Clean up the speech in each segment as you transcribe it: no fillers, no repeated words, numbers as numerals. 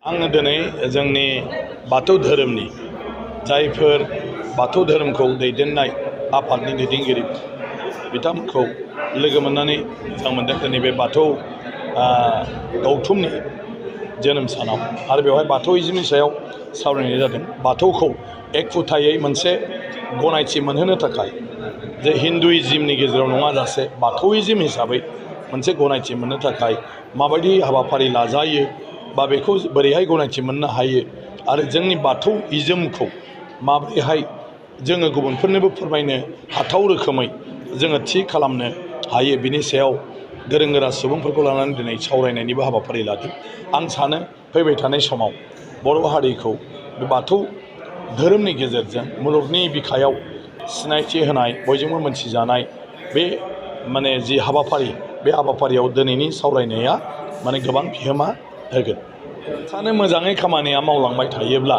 आङो दिनै जोंनि बाथौ धोरोमनि जायफोर बाथौ धोरोमखौ दैदेननाय आफादनि दैदेनगिरि बिथांमोनखौ लोगो मोननानै मोजां मोनदों। दिनै बे बाथौ गौथुमनि जोनोम सानाव आरो बेवहाय बाथौइज्मनि सायाव सावरायनाय जादों। बाथौखौ एखुथायै मोनसे गनायथि मोनहोनो थाखाय जे हिन्दुइज्मनि गेजेराव नङाजासे बाथौइज्म हिसाबै मोनसे गनायथि मोननो थाखाय माबायदि हाबाफारि लाजायो बा बेखौ बोरैहाय गनायथि मोननो हायो आरो जोंनि बाथौइज्मखौ माबोरैहाय जोङो गुबुनफोरनोबो फोरमायनो हाथाव रोखोमै जोङो थि खालामनो हायो बिनि सायाव गोरों गोरा सुबुंफोरखौ लानानै दिनै सावरायनायनिबो हाबाफारि लादों। आं सानो फैबाय थानाय समाव बर' हारिखौ बे बाथौ धोरोमनि गेजेरजों मुलुगनि बिखायाव सिनायथि होनाय बयजोंबो मोनथिजानाय बे जि हाबाफारि बे हाबाफारियाव दिनैनि सावरायनाया गोबां बिहोमा होगोन। सानो मोजाङै खामानिया मावलांबाय थायोब्ला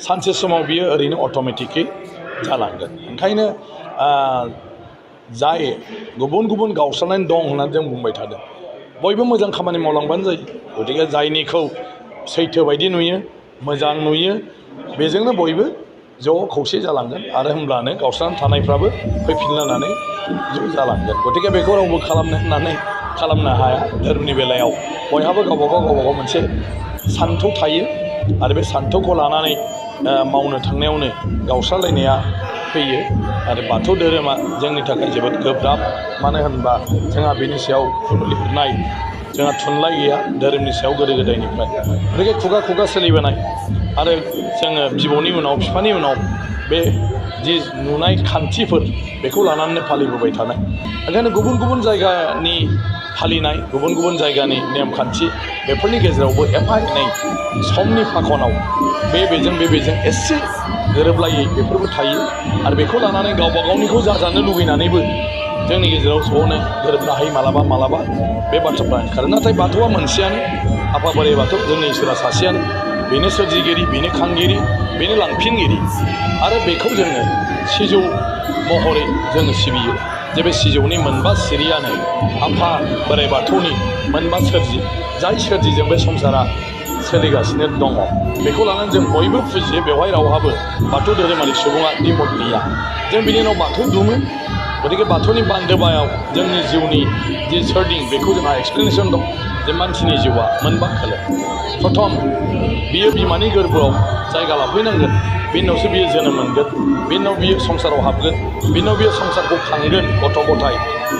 सानसे समाव बियो ओरैनो अट'मेटिकयै जालांगोन। ओंखायनो जाय गुबुन गुबुन गावस्रानानै दं होननानै जों बुंबाय थादों बयबो मोजां खामानि मावलांबानो जायो। गतिके जायनिखौ सैथो बायदि नुयो मोजां नुयो बेजोंनो बयबो ज' खौसे जालांगोन आरो होमब्लानो गावस्रानानै थानायफ्राबो फैफिनलायनानै ज' जालांगोन। गतिके बेखौ रावबो खालामनो हाया। धोरोमनि बेलायाव बयहाबो गावबागाव मोनसे सान्थौ थायो आरो बे सान्थौखौ लानानै मावनो थांनायावनो गावस्रालायनाया फैयो आरो बाथौ धोरोमा जोंनि थाखाय जोबोद गोब्राब। मानो होनबा जोंहा बेनि सायाव लिरनाय जोंहा थुनलाइ गैया धोरोमनि सायाव गोदो गोदायनिफ्राय। गतिके खुगा खुगा सोलिबोनाय आरो जोङो बिबौनि उनाव बिफानि उनाव बे जि नुनाय खान्थिफोर बेखौ लानानै फालिबोबाय थानाय। ओंखायनो गुबुन गुबुन जायगानि फालिनाय गुबुन गुबुन जायगानि नेमखान्थि बेफोरनि गेजेरावबो एफा एनै समनि फाखनाव बेजों एसे गोरोबलायै बेफोरबो थायो आरो बेखौ लानानै गावबा गावनिखौ जाजानो लुबैनानैबो जोंनि गेजेराव ज'नो गोरोबनो हायो मालाबा बे बाथ्राफ्रा ओंखारो। नाथाय बाथौआ मोनसेयानो, आफा बोराइ बाथौ जोंनि इसोरा सासेयानो, बेनो सोरजिगिरि, बेनो खांगिरि, बेनो लांफिनगिरि आरो बेखौ जोङो सिजौ महरै जोङो सिबियो। जे बे सिजौनि मोनबा सिरियानो आफा बोराइ बाथौनि मोनबा सोरजि, जाय सोरजिजों बे संसारा सोलिगासिनो दङ बेखौ लानानै जों बयबो फुजियो। बेवहाय रावहाबो बाथौ धोरोमारि सुबुङा दिमत गैया। जों बिनि उनाव बाथौ दुमो। गतिके बाथौनि बान्दोबायाव जोंनि जिउनि जि सोरदिं बेखौ जोंहा एक्सप्लेनेसन दं जे मानसिनि जिउआ मोनबा खोलोब। प्रथम बियो बिमानि गोरबोआव जायगा लाफैनांगोन, बिनि उनावसो बियो जोनोम मोनगोन, बिनि उनाव बियो संसाराव हाबगोन, बिनि उनाव बियो संसारखौ खांगोन गथ' गथाय,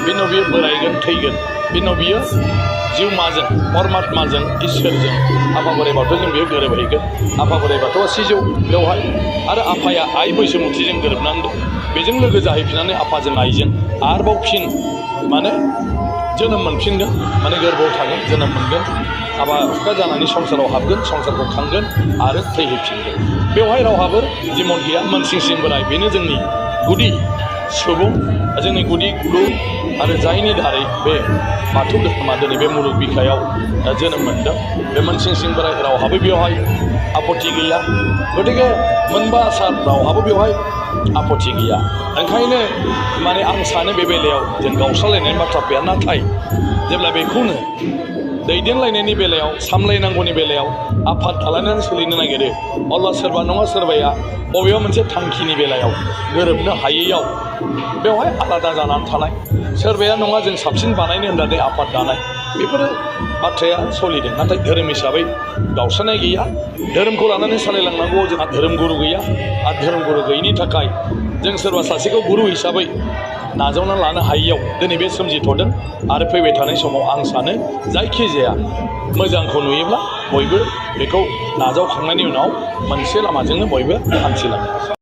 बिनि उनाव बियो बोरायगोन थैगोन, बिनि उनाव बियो जिउमाजों परमात्माजों इसोरजों आफा बोराइ बाथौजों बियो गोरोबहैगोन। आफा बोराइ बाथौआ सिजौ बेवहाय आरो आफाया आइ बैसोमुथिजों गोरोबनानै दं। बेजों लोगो जाहैफिननानै आफाजों आइजों आरोबाव फिन जोनोम मोनफिनगोन, गोरबोआव थागोन, जोनोम मोनगोन, हाबा हुखा जानानै संसाराव हाबगोन, संसारखौ खांगोन आरो थैहैफिनगोन। बेवहाय रावहाबो दिमत गैया। मोनसिंसिं बोराय बेनो जोंनि गुदि सुबुं, जोंनि गुदि गुरु आरो जायनि दारै बे बाथौ धोरोमा दिनै बे मुलुग बिखायाव जोनोम मोनदों। बे मोनसिंसिं बोराय रावहाबो बेवहाय आपत्ति गैया। गतिके मोनबा आसार रावहाबो बेवहाय आपत्ति गैया। ओंखायनो आं सानो बे बेलायाव जों गावस्रालायनायनि बाथ्रा फैया। नाथाय जेब्ला बेखौनो दैदेनलायनायनि बेलायाव सामलायनांगौनि बेलायाव आफाद दालायनानै सोलिनो नागिरो अब्ला सोरबा नङा सोरबाया बबेबा मोनसे थांखिनि बेलायाव गोरोबनो हायैयाव बेवहाय आलादा जानानै थानाय, सोरबाया नङा जों साबसिन बानायनो होननानै आफाद दानाय, बेफोरो बाथ्राया सोलिदों। नाथाय धोरोम हिसाबै गावस्रानाय गैया। धोरोमखौ लानानै सालायलांनांगौ जोंहा धोरोम गुरु गैया आरो धोरोम गुरु गैयिनि थाखाय जों सोरबा सासेखौ गुरु हिसाबै नाजावना लानो हायैयाव दिनै बे सोमजिथ'दों। आरो फैबाय थानाय समाव आं सानो जायखिजाया मोजांखौ नुयोब्ला बयबो बेखौ नाजावखांनायनि उनाव मोनसे लामाजोंनो बयबो हान्थिलाङो।